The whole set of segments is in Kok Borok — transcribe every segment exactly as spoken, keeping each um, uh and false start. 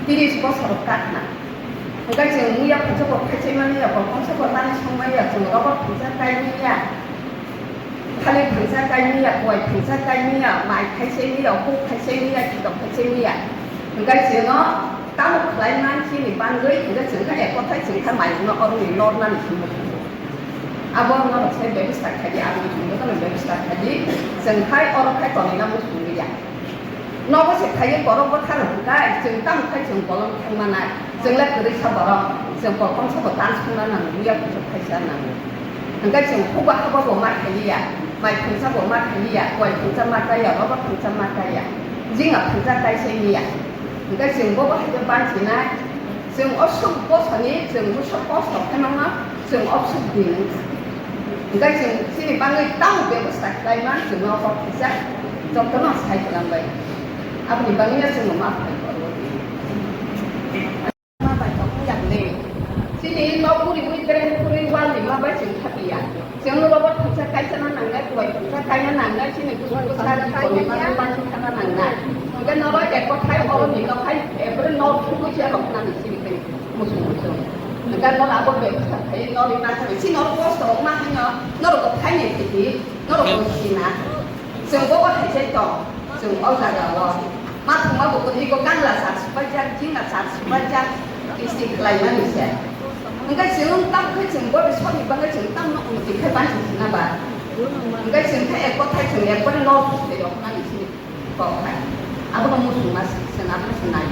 Tiris bosor kakhna. Hwnkhe chwng muya phunsa bo khaisai manya, bo khonsa bo tani song manya, chwng rogo phunsa kai manya. Thalik phunsa kai manya, kuai phunsa kai manya, mai khaisai manya, huk khaisai manya, kitok khaisai manya. Hwnkhe chwngno tamo khlai man chini bangwi, hwnkhe chwng khe ek kothai chwng khe mai wngno oroni nor nani simi. Abo wngno se bebista khaidi, aboni simi jotono bebista khaidi, chwng khai oro khai tonina muchung ya. Nogo se khaye borok bwthar hwnkhe, chwng tamo khai chwng bolong thangmanai, chwng le kwrwi sa borok, chwng kokom sabo tan songna nango, buya kuchuk khaisa nango. Hwnkhe chwng huba habo bo ma khaiya, mai phungsa bo ma khaiya, kuai phungsa ma kaiya, roba phungsa ma kaiya, jinga phungsa kaisa niya. Hwnkhe chwng bobo hai khe bansinai, chwng o suk bosoni chwng bwswk kosto khe mano, chwng o suk di wngkha. Hwnkhe chwng chini bagwi tamo bebosta khlai man, chwng nogo kisa jotono sai kwlangbai. Aboni bagwino chwngno ma phai korwi. Ma bai tok yang le. Chini nok puri ui dren puri wal ni ma bai chwng thapiya. Chwng rogo thangsa kaisa na nangnai, kubai thangsa kaina nangnai, chini kubai thangsa kaina nangnai. Hwnkhe noro ek kothai oro ni nok hai, ekbare nok thugui se rok nani chini kai musung musung. Hwnkhe noro abo bebsa khai noro na khai, chini noro kosto rok ma haino, noro bo khai ni thiki, noro bo sina. Chwng bo bo hai se tong, chwng o jaga o. Ma thangma bo kwrwi bo kangla sar subaijak, jingla sar subaijak, kisti khlaimani se. Hwnkhe chwng tam khe chwng bo bisoni bagwi chwng tam no unnoti khai banchi thangna ba. Hwnkhe chwng khe ek kothai chwng ekbare no thai rok nani sini kok khai. Abono muchungma se, chwng abono se nai.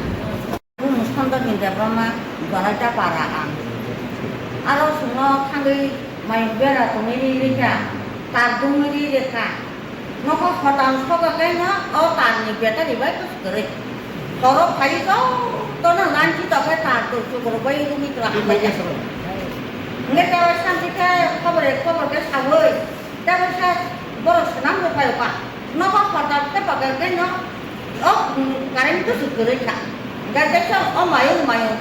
Bumung Sandorni Debbarma Joraita para ang. Aro chwngno thangwi mai bera tongwi ri rikha, tar dungwi ri rikha. Nokho hotam soba kaino o tarni battery bai bwswk kwrwi. Toro phai jotono lanchi tokhe tar tok chukrubwi rumi twla hambai ya. Hwnkhe tei santi khe khobor khobor khe saui tei khe borok swnam rwphai rwkha. Nokho hotam khe pakai kaino o current bwswk kwrwi kha. Hwnkhe tei khe o mayung mayung.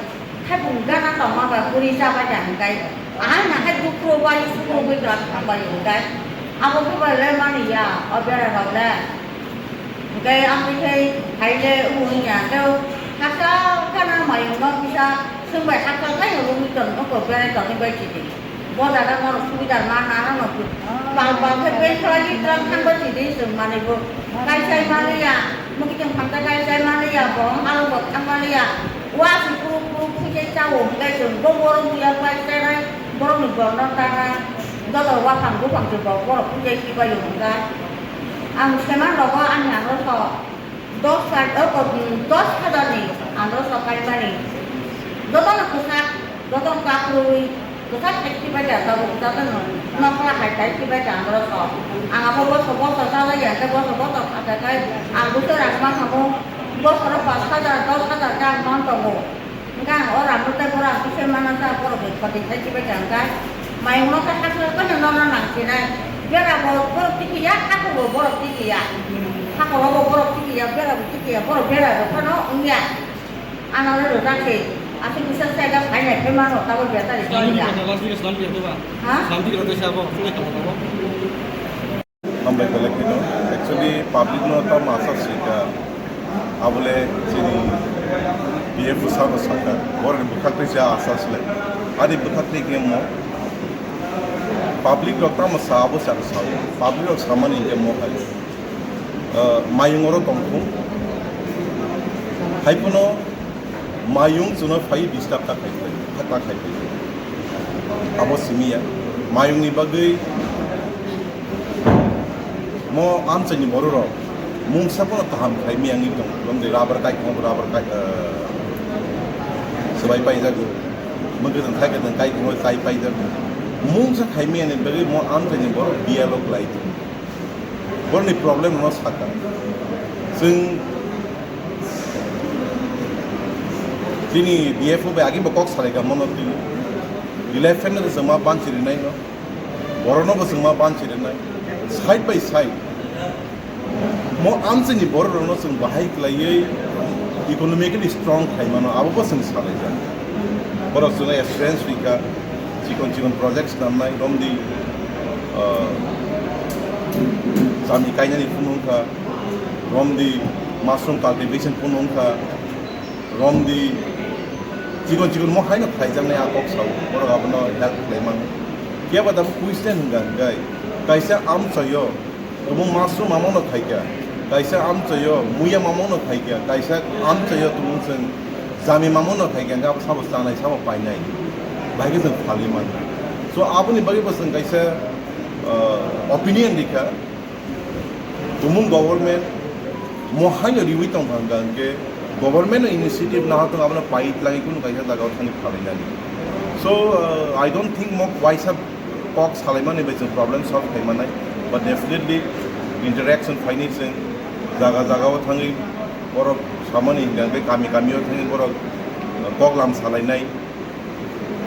Haibung gana tongma ba bwrwi chabaikha hwnkhe, ahai nahai bukhro bai sukrubwi twla thangbai hwnkhe, abo khe bai le mani ya o bera rok le. Hwnkhe amtwi khe hai le wng ya, tei haksa gana mayung no kisa swngbai haksa gana wngwi tong, nokho berai tongwi bai sidi. Bo jaga norok subidar ma nana no bal bal khe beng khlai di twlang thang bai sidi, chwng manwi bo kaisai manliya, mwkhitwng phamsa kaisai manliya, bohong halok bo thang manliya. Wa si puruk puruk phuijai chao hwnkhe chwng bo borok buya bai chai bai borokni borokno tanai joto waphang buphang se bo borok phuijai si bai hwnkha. Ang seman rogo ani androso dos lakh, o, dos hajar ni androso kaimani jotono kwchak, jotono kakrwi. Kwchak hai khibai da tabuk, jotono nokla hai tai khibai da androso. Ang abo boso boso chalai ya, tei boso boso khatai khai ang bwswk rang ma thango. Bosoro pash hajar, dos hajar khe ang man tongo. Hwnkhe ang o rang no tei borok ang kisa mana sa borok bai khoti khai khibai da hwnkhe. Mayung no khe hakhe khe no nono nang sinai. Bera bo borok tiki ya, hakhe bo borok tiki ya. Hakhe bo borok tiki ya, bera bo tiki ya, borok bera rok phano wng ya. Ano le rwjak se, aswk bisa sega phainai khe mano, tabuk betari choli ya. Slanti khe last week slanti khe ba? Ha? Slanti khe last week abo, slanti khe abo. Hambai belai kheno. Actually, public no tamo asa sika. Abole chini B F O sabo saka. Borni bwkhak tei ja asa sile. Ani bwkhak tei khe mo. Public rok tamo sa abo sa sa. Public rok samani khe mo hai. Ah, mayung oro tongthung. Haiphano mayung chwngno phai disturb ta khai phai, ta khai phai. Abo simi ya. Mayungni bagwi mo amchaini bororok mungsa phano kaham khai miyangwi tong. Bwlwng de rubber kai khong, rubber kai, ah, swbai paijago. Mwkhwtwng khai khwtwng kai khong kai paijago. Mungsa khai miyani bagwi mo amchaini borok dialog lai tong. Borokni problem no saka. Chwng chini B F O bai agi bo kok salai ka mono twi. Elephant no chwng ma banchi rinai no. Borok no bo chwng ma banchi rinai. Side by side. Mo amchini borok rok no chwng bahai kwlaiwi economically strong khai mano abo bo chwng salai jak. Borok chwng experience rika. Chikon chikon projects namnai romdi, ah, chami kainani phunukha, romdi mushroom cultivation phunukha, Romdi, chikon chikon mo haino khaijaknai a kok sao, borok abono help khlai mano. Phiya ba tabuk question hwnka hwnkhe, kaisa amchaio tumung masru mamungno khaikha, kaisa amchaio muya mamungno khaikha, kaisa amchaio tumung chwng jami mamungno khaikha, hwnkhe abo sabo chanai, sabo painai, bahai khe chwng phalwi mano. So, aboni bagwi bo chwng kaisa, uh, opinion rikha. Tumung government mo haino riwi tongkha hwnka hwnkhe government no initiative naha tong abono pai tlangwi kunu kaisa jagao thangwi phalainani. So, uh, I don't think mo waisa kok salaimani bai chwng problem solve khaimanai, but definitely interaction phaini chwng jaga jagao thangwi borok samani hwnka hwnkhe kami kamio thangwi borok, uh, kok lam salainai.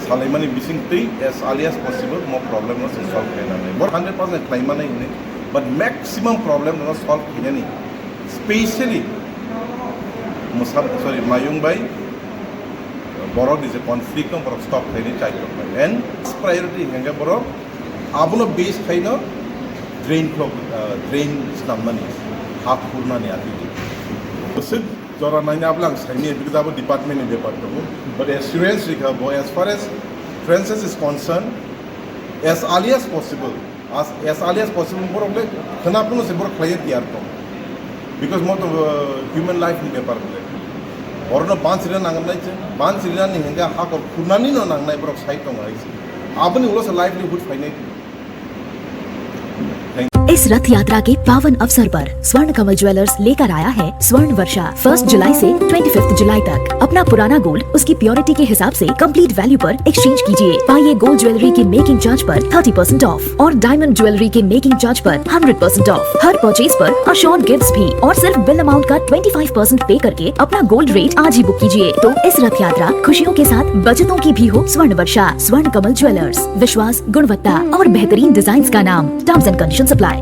Salaimani bising twi as early as possible mo problem no se solve khaina nai. Bor hundred percent khlai mani hini, but maximum problem no solve khainani, specially Musab, sorry, Mayung bai borok ni je conflict no borok stop khaini chai tok bai. And priority hingke borok abono base khaino drain block, uh, drain snamnani, ha khurnani ati. Jora naina abla ang saini, because abo department ni bepar tongo. But assurance rikha bo, as far as Francis is concerned, as early as possible, as, as early as possible borok le khna phano se borok khlaiya tiyar tong. Because mo to, uh, human life ni bepar bole. Orono ban sirina nangnai se, ban sirina ni hingga hakor khurnani no nangnai borok sai tong hai se. Aboni ulo se livelihood phainai. इस रथ यात्रा के पावन अवसर पर स्वर्ण कमल ज्वेलर्स लेकर आया है स्वर्ण वर्षा। फर्स्ट जुलाई से ट्वेंटी फिफ्थ जुलाई तक अपना पुराना गोल्ड उसकी प्योरिटी के हिसाब से कंप्लीट वैल्यू पर एक्सचेंज कीजिए। पाइए गोल्ड ज्वेलरी के मेकिंग चार्ज पर थर्टी परसेंट ऑफ और डायमंड ज्वेलरी के मेकिंग चार्ज पर हंड्रेड परसेंट ऑफ। हर परचेज पर अश्योर्ड गिफ्ट्स भी और सिर्फ बिल अमाउंट का ट्वेंटी फाइव परसेंट पे करके अपना गोल्ड रेट आज ही बुक कीजिए। तो इस रथ यात्रा खुशियों के साथ बचतों की भी हो। स्वर्ण वर्षा, स्वर्ण कमल ज्वेलर्स, विश्वास, गुणवत्ता और बेहतरीन डिजाइन का नाम। Terms and condition apply.